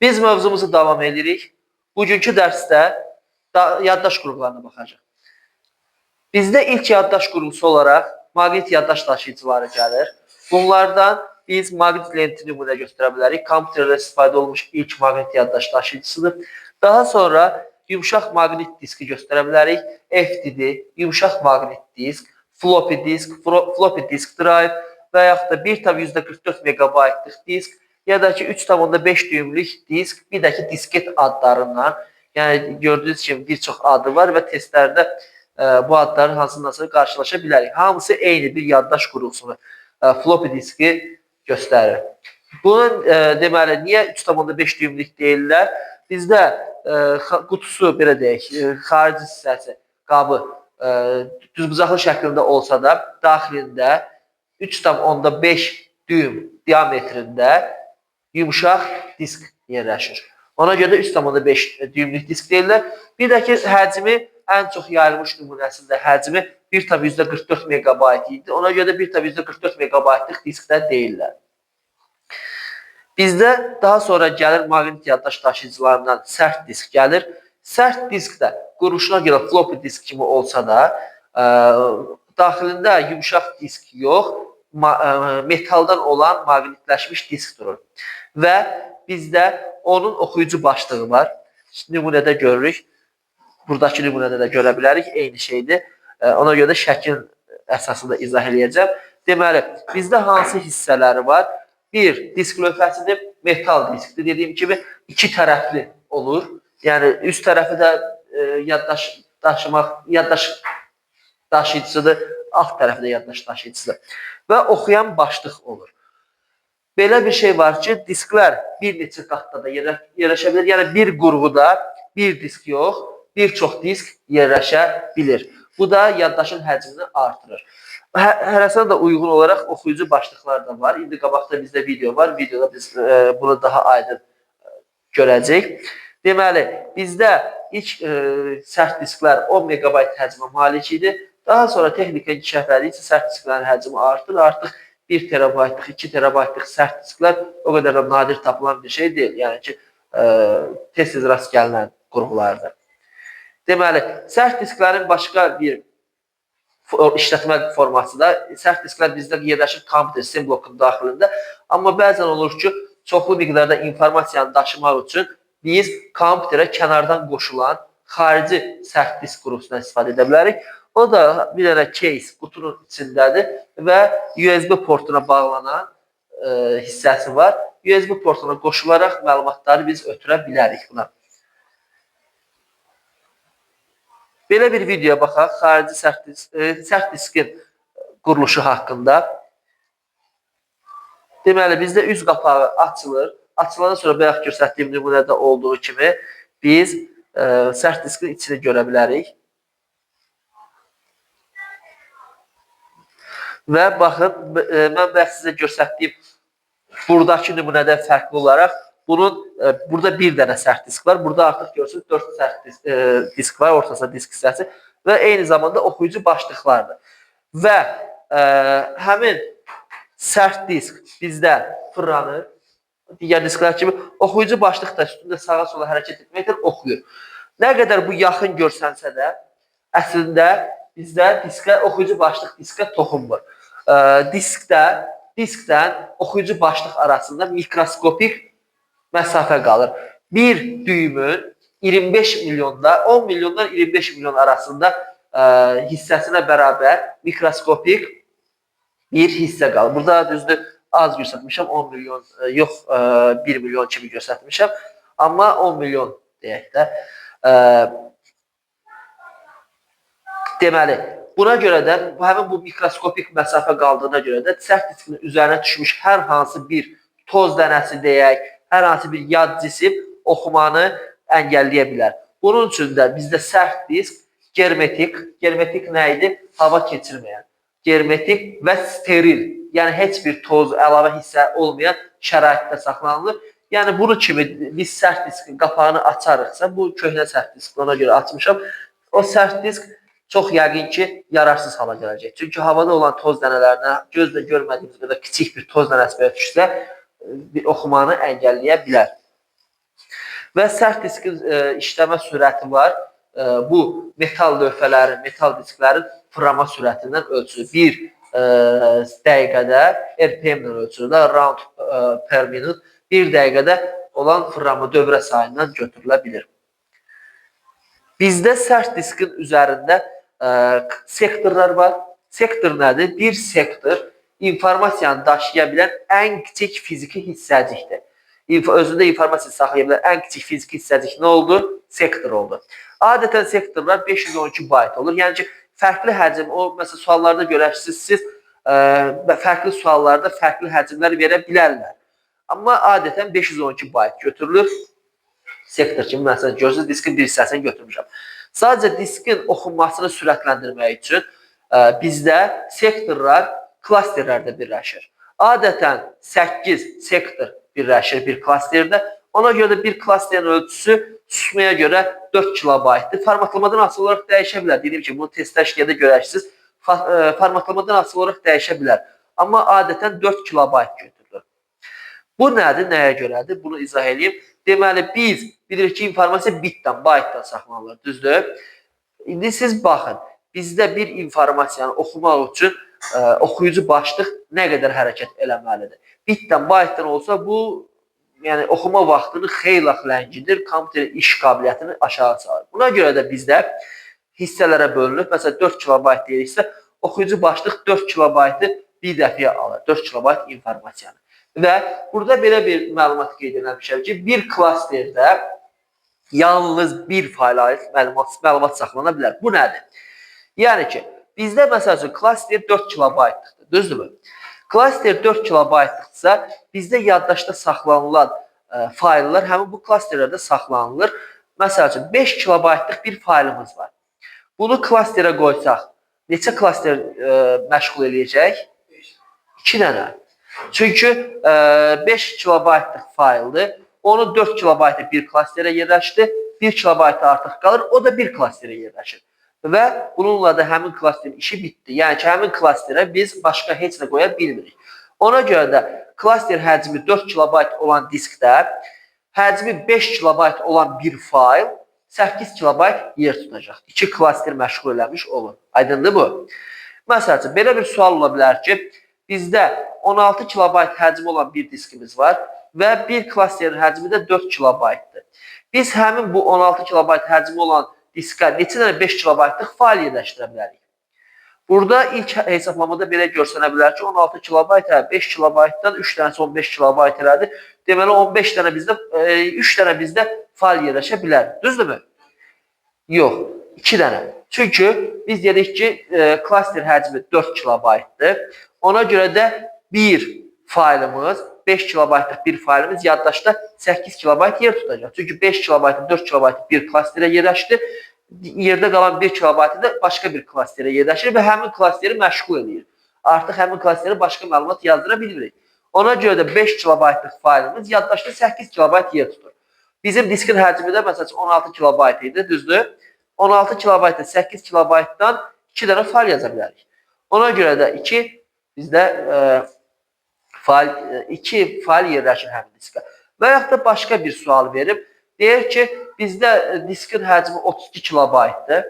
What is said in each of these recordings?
Biz mövzumuzu davam edirik. Bugünkü dərsdə yaddaş qurğularına baxacağıq. Bizdə ilk yaddaş qurğusu olaraq maqnit yaddaş daşıyıcıları gəlir. Bunlardan biz maqnit lenti nümunə göstərə bilərik. Kompüterdə istifadə olunmuş ilk maqnit yaddaş daşıyıcısıdır. Daha sonra yumşaq maqnit diski göstərə bilərik. FDD, yumşaq maqnit disk, floppy disk, floppy disk drive və yaxud da 1,44 megabaytlıq disk ya da ki 3,5 düyümlük disk, bir də ki disket adlarından. Yəni gördüyünüz kimi bir çox adı var və testlərdə bu adların hansındansa qarşılaşa bilərik. Hamısı eyni bir yaddaş qurğusunu, floppy diski göstərir. Bunun deməli niyə 3,5 düyümlük deyirlər? Bizdə qutusu belə deyək, xarici hissəsi, qabı düzbucaqlı şəklində olsa da daxilində 3,5 düyüm diametrində yumşaq disk yerləşir. Ona görə də 3,5 düyümlük disk deyirlər. Bir də ki, həcmi ən çox yayılmış nümunəsində həcmi 1,44 megabayt idi. Ona görə də 1,44 megabaytlıq disk də deyirlər. Bizdə daha sonra gəlir maqnit yaddaş daşıyıcılarından sərt disk gəlir. Sərt disk də quruluşuna görə floppy disk kimi olsa da, daxilində yumşaq disk yox, metaldan olan maqnitləşmiş disk durur. Və bizdə onun oxuyucu başlığı var. Nümunədə görürük. Buradakı nümunədə də görə bilərik. Eyni şeydir. Ona görə də şəklin əsasında izah eləyəcəm. Deməli, bizdə hansı hissələri var? Bir, disk lövhəsidir, metal diskdir. Dediyim kimi, iki tərəfli olur. Yəni, üst tərəfi də yaddaş daşımaq, yaddaş daşıyıcısıdır, alt tərəfi də yaddaş daşıyıcısıdır. Və oxuyan başlıq olur. Belə bir şey var ki, disklər bir neçə qatda da yerləşə bilir. Yəni, bir qurğuda bir disk yox, bir çox disk yerləşə bilir. Bu da yaddaşın həcmini artırır. Hərəsinə də uyğun olaraq oxuyucu başlıqlar da var. İndi qabaqda bizdə video var. Videoda biz bunu daha aydın görəcəyik. Deməli, bizdə ilk sərt disklər 10 megabayt həcmə malik idi. Daha sonra texnika inkişaf elədikcə sərt disklərin həcmi artır. Artıq 1 terabaytlıq, 2 terabaytlıq sərt disklər o qədər də nadir tapılan bir şey deyil. Yəni ki, tez-tez rast gəlinən qurğulardır. Deməli, sərt disklərin başqa bir işlətmə forması da, sərt disklər bizdə yerləşir kompüter sistem blokunun daxilində. Amma bəzən olur ki, çoxlu miqdarda informasiyanı daşımaq üçün biz kompüterə kənardan qoşulan xarici sərt disk qurğusundan istifadə edə bilərik. O da bir dənə case qutunun içindədir və USB portuna bağlanan hissəsi var. USB portuna qoşularaq məlumatları biz ötürə bilərik buna. Belə bir videoya baxaq, xarici sərt diskin quruluşu haqqında. Deməli, bizdə üz qapağı açılır. Açılandan sonra bayaq göstərdiyim nümunədə olduğu kimi biz sərt diskin içini görə bilərik. Və baxın, mən bayaq sizə göstərdiyim buradakı nümunədən fərqli olaraq bunun, burada bir dənə sərt disk var. Burada artıq görürsünüz 4 sərt disk var, ortasında disk hissəsi və eyni zamanda oxuyucu başlıqlardır. Və həmin sərt disk bizdə fırlanır. Digər disklər kimi oxuyucu başlıq da üstündə sağa sola hərəkət etməklə oxuyur. Nə qədər bu yaxın görsənsə də, əslində bizdə diskə, oxuyucu başlıq diskə toxunmur. Diskdən oxuyucu başlıq arasında mikroskopik məsafə qalır. Bir düyümün 25 milyonda, 10 milyondan 25 milyon arasında hissəsinə bərabər mikroskopik bir hissə qalır. Burada düzdür, az göstərmişəm, 10 milyon, yox, 1 milyon kimi göstərmişəm. Amma 10 milyon deyək də. Deməli, buna görə də, həmin bu mikroskopik məsafə qaldığına görə də sərt diskin üzərinə düşmüş hər hansı bir toz dənəsi deyək, hər hansı bir yad cisim oxumanı əngəlləyə bilər. Bunun üçün də bizdə sərt disk germetik, germetik nə idi? Hava keçirməyən. Germetik və steril, yəni heç bir toz, əlavə hissə olmayan şəraitdə saxlanılır. Yəni bunu kimi biz sərt diskin qapağını açarıqsa, bu köhnə sərt disk, ona görə açmışam. O sərt disk çox yəqin ki, yararsız hala gələcək. Çünki havada olan toz dənələrinə gözlə görmədiyimiz qədər kiçik bir toz dənəsi belə düşsə, bir oxumanı əngəlləyə bilər. Və sərt diskin işləmə sürəti var. Bu metal lövhələrin, metal disklərin fırlama sürətindən ölçülür. Bir dəqiqədə RPM-lə ölçülür, round per minute, bir dəqiqədə olan fırlama dövrə sayından götürülə bilir. Bizdə sərt diskin üzərində sektorlar var. Sektor nədir? Bir sektor informasiyanı daşıya bilən ən kiçik fiziki hissəcikdir. Özündə informasiya saxlaya bilən ən kiçik fiziki hissəcik nə oldu? Sektor oldu. Adətən sektorlar 512 bayt olur. Yəni ki, fərqli həcm, o məsələn suallarda görərsiniz, siz fərqli suallarda fərqli həcmlər verə bilərlər. Amma adətən 512 bayt götürülür. Sektor kimi, məsələn, görürsünüz, diskin bir hissəsini götürmüşəm. Sadəcə diskin oxunmasını sürətləndirmək üçün bizdə sektorlar klasterlərdə birləşir. Adətən 8 sektor birləşir bir klasterdə. Ona görə də bir klasterin ölçüsü susmaya görə 4 kilobaytdır. Formatlamadan asılı olaraq dəyişə bilər. Dediyim kimi, bunu testdə işləyəndə görərsiniz. Formatlamadan asılı olaraq dəyişə bilər. Amma adətən 4 kilobayt götürülür. Bu nədir, nəyə görədir? Bunu izah edeyim. Deməli, biz bilirik ki, informasiya bitdən, baytdan saxlanılır, düzdür? İndi siz baxın, bizdə bir informasiyanı oxumaq üçün oxuyucu başlıq nə qədər hərəkət eləməlidir? Bitdən, baytdan olsa bu, yəni oxuma vaxtını xeyli ləngidir, kompüterin iş qabiliyyətini aşağı salır. Buna görə də bizdə hissələrə bölünür. Məsələn, 4 kilobayt deyiriksə, oxuyucu başlıq 4 kilobaytı bir dəfəyə alır, 4 kilobayt informasiyanı. Və burada belə bir məlumat qeyd eləmişəm ki, bir klasterdə yalnız bir fayla aid məlumat saxlana bilər. Bu nədir? Yəni ki, bizdə məsəl üçün klaster 4 kilobaytlıqdır, düzdürmü? Klaster 4 kilobaytlıqdırsa, bizdə yaddaşda saxlanılan fayllar həmin bu klasterlərdə saxlanılır. Məsəl üçün, 5 kilobaytlıq bir faylımız var. Bunu klasterə qoysaq, neçə klaster məşğul eləyəcək? 2 dənə. Çünki 5 kilobaytlıq fayldır. Onu 4 kilobaytı bir klasterə yerləşdi. 1 kilobaytı artıq qalır, o da bir klasterə yerləşir. Və bununla da həmin klasterin işi bitdi. Yəni ki, həmin klasterə biz başqa heç nə qoya bilmirik. Ona görə də klaster həcmi 4 kilobayt olan diskdə həcmi 5 kilobayt olan bir fayl 8 kilobayt yer tutacaq. 2 klaster məşğul eləmiş olur. Aydındır bu? Məsəl üçün, belə bir sual ola bilər ki, bizdə 16 kilobayt həcmi olan bir diskimiz var və bir klasterin həcmi də 4 kilobaytdır. Biz həmin bu 16 kilobayt həcmi olan diskə neçə dənə 5 kilobaytlıq fayl yerləşdirə bilərik? Burada ilk hesablamada belə görsənə bilər ki, 16 kilobayt, 5 kilobaytdan 3 dənəsi 15 kilobayt elədi. Deməli, 15 dənə bizdə, 3 dənə bizdə fayl yerləşə bilər. Düzdürmü? Yox, 2 dənə. Çünki biz dedik ki, klaster həcmi 4 kilobaytdır. Ona görə də bir faylımız, 5 kilobaytlıq bir faylımız yaddaşda 8 kilobayt yer tutacaq. Çünki 5 kilobaytın 4 kilobaytı bir klasterə yerləşdi. Yerdə qalan 1 kilobaytı da başqa bir klasterə yerləşir və həmin klasteri məşğul edir. Artıq həmin klasterə başqa məlumat yazdıra bilmirik. Ona görə də 5 kilobaytlıq faylımız yaddaşda 8 kilobayt yer tutur. Bizim diskin həcmi də məsələn 16 kilobayt idi, düzdür? 16 kilobaytda 8 kilobaytdan 2 dənə fayl yaza bilərik. Ona görə də 2 bizdə 2 fayl yerləşir həmin diskə. Və yaxud da başqa bir sual verib. Deyir ki, bizdə diskin həcmi 32 kilobaytdır.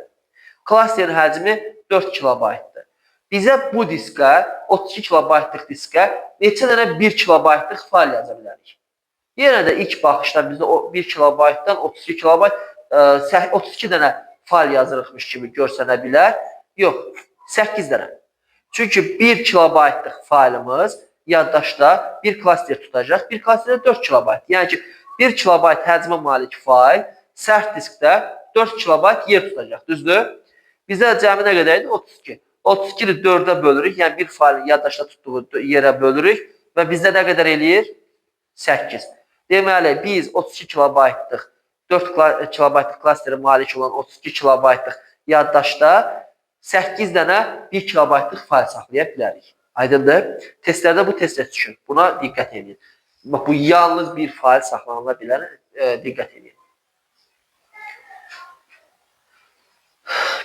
Klasterin həcmi 4 kilobaytdır. Bizə bu diskə, 32 kilobaytlıq diskə neçə dənə 1 kilobaytlıq fayl yaza bilərik? Yenə də ilk baxışdan bizdə o 1 kilobaytdan 32 kilobayt, 32 dənə fayl yazırıqmış kimi görsənə bilər. Yox, 8 dənə. Çünki 1 kilobaytlıq faylımız yaddaşda bir klaster tutacaq. Bir klasterdə 4 kilobayt. Yəni ki, 1 kilobayt həcmə malik fayl sərt diskdə 4 kilobayt yer tutacaq. Düzdür? Bizə cəmi nə qədər idi? 32. 32-ni 4-ə bölürük. Yəni bir faylın yaddaşda tutduğu yerə bölürük və bizdə nə qədər eləyir? 8. Deməli, biz 32 kilobaytlıq 4 kilobaytlıq klasterə malik olan 32 kilobaytlıq yaddaşda 8 dənə 1 kilobaytlıq fayl saxlaya bilərik. Aydındır? Testlərdə bu testlər düşür. Buna diqqət edin. Bax, bu yalnız bir fayl saxlanıla bilər. Diqqət edin.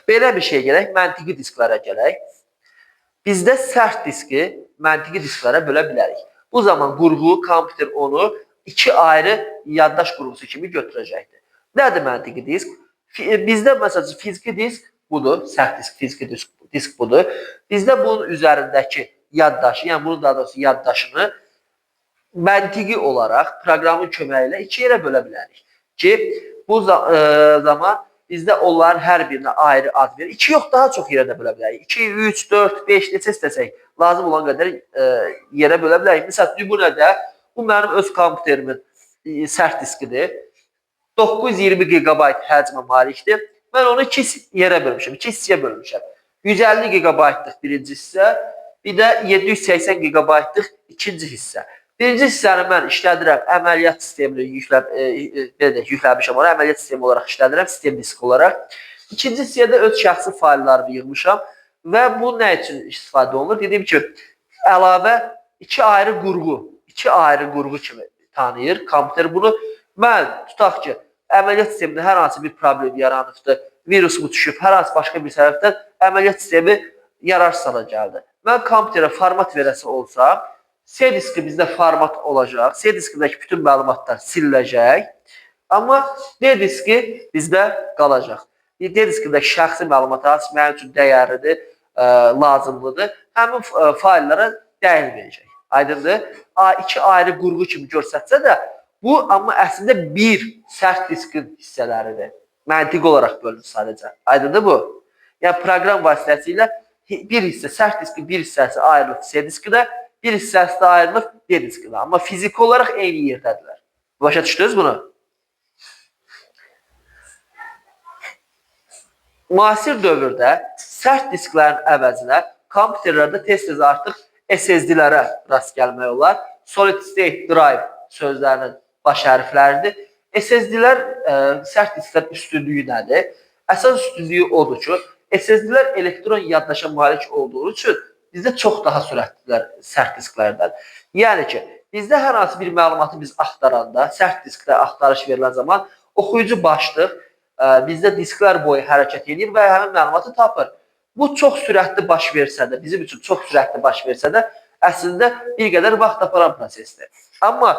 Belə bir şey gələk, məntiqi disklərə gələk. Bizdə sərt diski məntiqi disklərə bölə bilərik. Bu zaman qurğu, kompüter onu iki ayrı yaddaş qurğusu kimi götürəcəkdir. Nədir məntiqi disk? Bizdə məsələn fiziki disk budur, sərt disk, fiziki disk budur. Bizdə bunun üzərindəki yaddaşı, yəni bunun daha doğrusu yaddaşını məntiqi olaraq proqramın köməyi ilə iki yerə bölə bilərik. Ki, bu zaman bizdə onların hər birinə ayrı ad verir. İki yox, daha çox yerə də bölə bilərik. 2, 3, 4, 5 neçə istəsək lazım olan qədər yerə bölə bilərik. Məsələn, nümunədə bu mənim öz kompüterimin sərt diskidir. 920 GB həcmə malikdir. Mən onu iki yerə bölmüşəm, iki hissəyə bölmüşəm. 150 GB-lıq birinci hissə, bir də 780 GB-lıq ikinci hissə. Birinci hissəni mən işlədirəm, əməliyyat sistemini yükləmişəm ona, əməliyyat sistemi olaraq işlədirəm, sistem diski olaraq. İkinci hissədə öz şəxsi fayllarımı yığmışam və bu nə üçün istifadə olunur? Dediyim kimi, əlavə iki ayrı qurğu, kimi tanıyır kompüter bunu. Mən tutaq ki, əməliyyat sistemində hər hansı bir problem yaranıbdır, virus mu düşüb, hər hansı başqa bir səbəbdən əməliyyat sistemi yararsız hala gəldi. Mən kompüterə format verəsi olsam, C diski bizdə format olacaq. C diskindəki bütün məlumatlar silinəcək. Amma D diski bizdə qalacaq. D diskindəki şəxsi məlumatlar mənim üçün dəyərlidir, lazımlıdır. Həmin fayllara dəyilməyəcək. Aydındır? İki ayrı qurğu kimi göstərsə də bu amma əslində bir sərt diskin hissələridir. Məntiqi olaraq bölünür sadəcə. Aydındır bu? Yəni proqram vasitəsilə bir hissə, sərt diskin bir hissəsi ayrılıb C diskinə, bir hissəsi də ayrılıb D diskinə. Amma fiziki olaraq eyni yerdədirlər. Başa düşdünüz bunu? Müasir dövrdə sərt disklərin əvəzinə kompüterlərdə tez-tez artıq SSD-lərə rast gəlmək olar. Solid State Drive sözlərinin baş hərfləridir. SSD-lər sərt disklərin üstünlüyü nədir? Əsas üstünlüyü odur ki, SSD-lər elektron yaddaşa malik olduğu üçün bizdə çox daha sürətlidirlər sərt disklərdən. Yəni ki, bizdə hər hansı bir məlumatı biz axtaranda, sərt diskdə axtarış verilən zaman oxuyucu başlıq bizdə disklər boyu hərəkət edir və həmin məlumatı tapır. Bu çox sürətli baş versə də, bizim üçün çox sürətli baş versə də, əslində bir qədər vaxt aparan prosesdir. Amma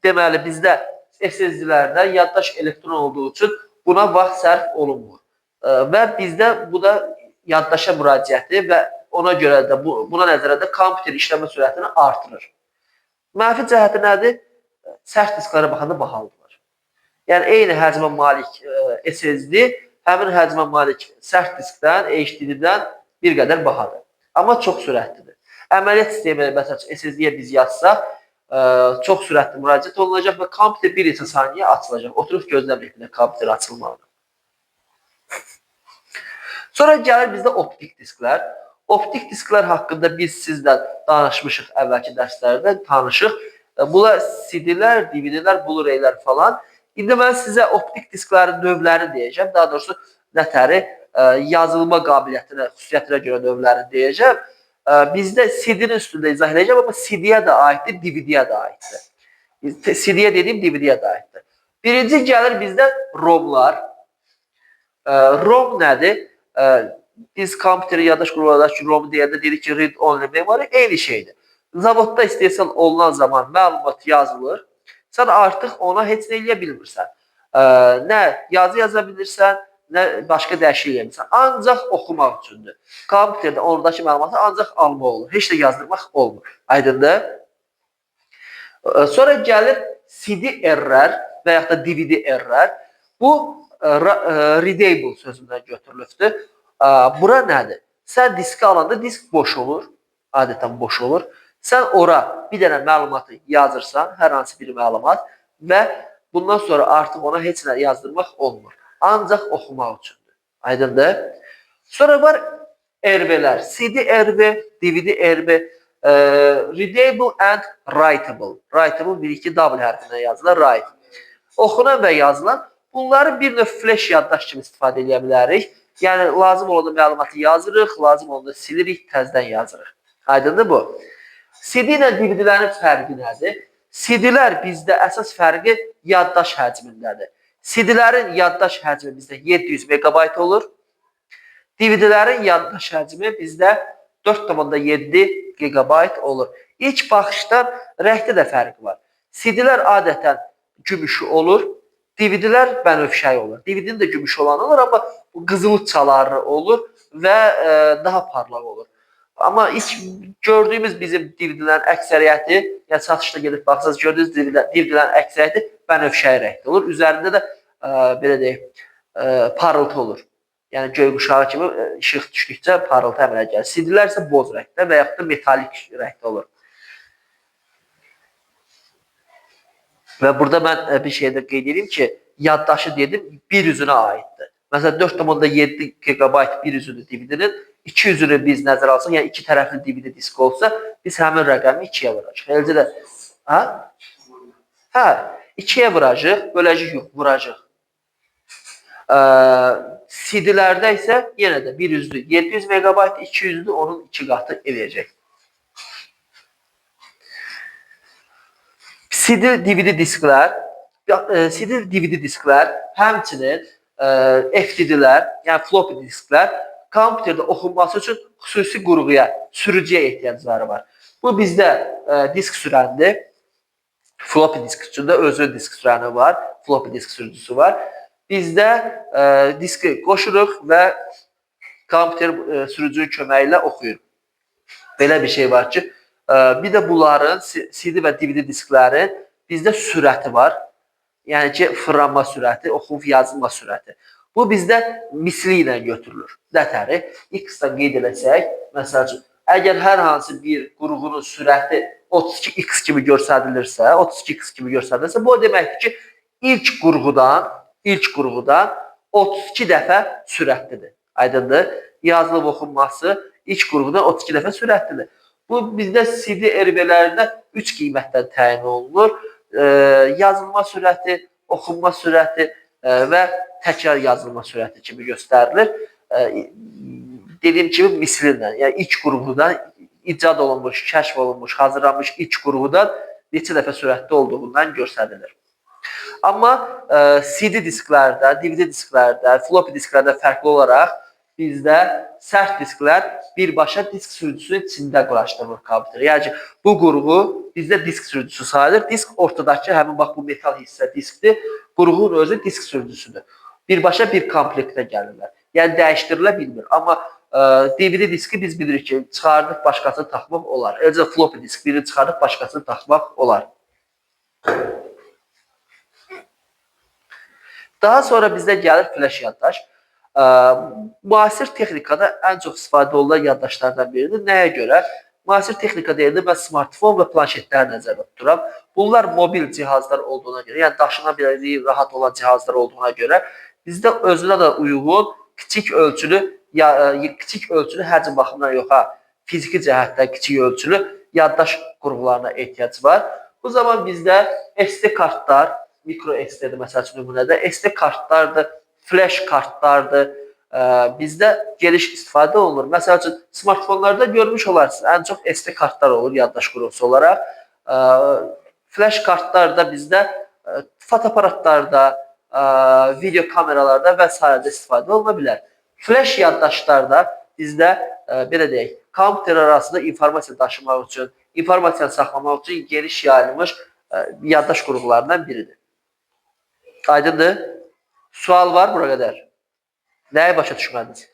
deməli bizdə SSD-lərdə yaddaş elektron olduğu üçün buna vaxt sərf olunmur. Və bizdə bu da yaddaşa müraciəti və ona görə də buna nəzərən də kompüter işləmə sürətini artırır. Mənfi cəhəti nədir? Sərt disklərə baxanda bahalıdırlar. Yəni eyni həcmə malik SSD həmin həcmə malik sərt diskdən, HDD-dən bir qədər bahadır. Amma çox sürətlidir. Əməliyyat sistemi məsələn SSD-yə biz yazsaq, çox sürətli müraciət olunacaq və kompüter bir neçə saniyə açılacaq. Oturub gözləmirik belə kompüter açılmağını. Sonra gəlir bizdə optik disklər. Optik disklər haqqında biz sizlə danışmışıq əvvəlki dərslərdə, tanışıq. Bunlar CD-lər, DVD-lər, Blu-ray-lər falan. İndi mən sizə optik disklərin növlərini deyəcəm. Daha doğrusu nətəri yazılma qabiliyyətinə, xüsusiyyətinə görə növlərini deyəcəm. Bizdə CD-nin üstündə izah edəcəm, amma CD-yə də aiddir, DVD-yə də aiddir. CD-yə dediyim DVD-yə də aiddir. Birinci gəlir bizdə ROM-lar. ROM nədir? Biz kompüterin yaddaş qurğulardakı ROM deyəndə dedik ki, read only memory eyni şeydir. Zavodda istehsal olunan zaman məlumat yazılır. Sən artıq ona heç nə eləyə bilmirsən. Nə yazı yaza bilirsən, nə başqa dəyişiklik eləyə bilirsən. Ancaq oxumaq üçündür. Kompüterdə oradakı məlumatı ancaq almaq olur. Heç də yazdırmaq olmur. Aydındır? Sonra gəlir CD-R-lər və yaxud da DVD-R-lər. Bu readable sözündən götürülübdür. Bura nədir? Sən diski alanda disk boş olur. Adətən boş olur. Sən ora bir dənə məlumatı yazırsan, hər hansı bir məlumat və bundan sonra artıq ona heç nə yazdırmaq olmur. Ancaq oxumaq üçündür. Aydındır? Sonra var RV-lər. CD-RV, DVD-RV, readable and writable. Writable 1-2 W hərfindən yazılır, write. Oxunan və yazılan. Bunları bir növ flash yaddaş kimi istifadə edə bilərik. Yəni, lazım olanda məlumatı yazırıq, lazım olanda silirik, təzdən yazırıq. Aydındır bu? CD ilə DVD-lərin fərqi nədir? CD-lər bizdə əsas fərqi yaddaş həcmindədir. CD-lərin yaddaş həcmi bizdə 700 megabayt olur. DVD-lərin yaddaş həcmi bizdə 4,7 gigabayt olur. İlk baxışdan rəngdə də fərqi var. CD-lər adətən gümüşü olur, DVD-lər bənövşəyi olur. DVD-nin də gümüşü olanı olur, amma bu qızıl çaları olur və daha parlaq olur. Amma ilk gördüyümüz bizim DVD-lərin əksəriyyəti, yəni satışda gedib baxsanız gördüyünüz DVD-lərin əksəriyyəti bənövşəyi rəngdə olur. Üzərində də belə deyək, parıltı olur. Yəni göyquşağı kimi işıq düşdükcə parıltı əmələ gəlir. CD-lər isə boz rəngdə və yaxud da metalik rəngdə olur. Və burada mən bir şey də qeyd edeyim ki, yaddaşı dedim, bir üzünə aiddir. Məsələn, 4,7 GB bir üzünü DVD-nin, iki üzünü biz nəzərə alsaq, yəni iki tərəfli DVD diski olsa, biz həmin rəqəmi 2-yə vuracaq. Eləcə də, hə? Hə, 2-yə vuracaq, böləcək yox, vuracaq. CD-lərdə isə yenə də bir yüzlü 700 MB, iki yüzlü onun iki qatı eləyəcək. CD, DVD disklər, CD, DVD disklər, həmçinin FDD-lər, yəni floppy disklər kompüterdə oxunması üçün xüsusi qurğuya, sürücüyə ehtiyacları var. Bu bizdə disk sürəndir. Floppy disk üçün də özünün disk sürəni var, floppy disk sürücüsü var. Bizdə diski qoşuruq və kompüter sürücünün köməyi ilə oxuyur. Belə bir şey var ki, bir də bunların CD və DVD disklərin bizdə sürəti var. Yəni ki, fırlanma sürəti, oxuyub yazılma sürəti. Bu bizdə misli ilə götürülür. Nətəri? X-dən qeyd eləsək, məsəl üçün, əgər hər hansı bir qurğunun sürəti 32x kimi göstərilirsə, 32x kimi göstərilirsə, bu o deməkdir ki, ilk qurğudan 32 dəfə sürətlidir. Aydındır? Yazılıb oxunması ilk qurğudan 32 dəfə sürətlidir. Bu bizdə CD RB-lərində 3 qiymətdən təyin olunur. Yazılma sürəti, oxunma sürəti və təkrar yazılma sürəti kimi göstərilir. Dediyim kimi mislinlə, yəni ilk qurğudan icad olunmuş, kəşf olunmuş, hazırlanmış ilk qurğudan neçə dəfə sürətli olduğundan göstərilir. Amma CD disklərdə, DVD disklərdə, floppy disklərdə fərqli olaraq bizdə sərt disklər birbaşa disk sürücüsünün içində quraşdırılır kompüterə. Yəni ki, bu qurğu bizdə disk sürücüsü sayılır. Disk ortadakı həmin bax bu metal hissə diskdir. Qurğunun özü disk sürücüsüdür. Birbaşa bir komplektə gəlirlər. Yəni dəyişdirilə bilmir. Amma DVD diski biz bilirik ki, çıxardıb başqasını taxmaq olar. Eləcə floppy disk birini çıxardıb başqasını taxmaq olar. Daha sonra bizdə gəlir flash yaddaş. Müasir texnikada ən çox istifadə olunan yaddaşlardan biridir. Nəyə görə? Müasir texnika deyəndə mən smartfon və planşetləri nəzərdə tuturam. Bunlar mobil cihazlar olduğuna görə, yəni daşına biləcəyi rahat olan cihazlar olduğuna görə bizdə özünə də uyğun kiçik ölçülü, kiçik ölçülü həcm baxımından yox, ha, fiziki cəhətdən kiçik ölçülü yaddaş qurğularına ehtiyac var. Bu zaman bizdə SD kartlar, mikro SD-dir məsəl üçün nümunədə, SD kartlardır, flash kartlardır. Bizdə geniş istifadə olunur. Məsəl üçün smartfonlarda görmüş olarsınız, ən çox SD kartlar olur yaddaş qurğusu olaraq. Flash kartlar da bizdə fotoaparatlarda, video kameralarda və sairədə istifadə oluna bilər. Flash yaddaşlarda bizdə belə deyək, kompüter arasında informasiya daşımaq üçün, informasiyanı saxlamaq üçün geniş yayılmış yaddaş qurğularından biridir. Aydındır? Sual var bura qədər? Nəyi başa düşmədiniz?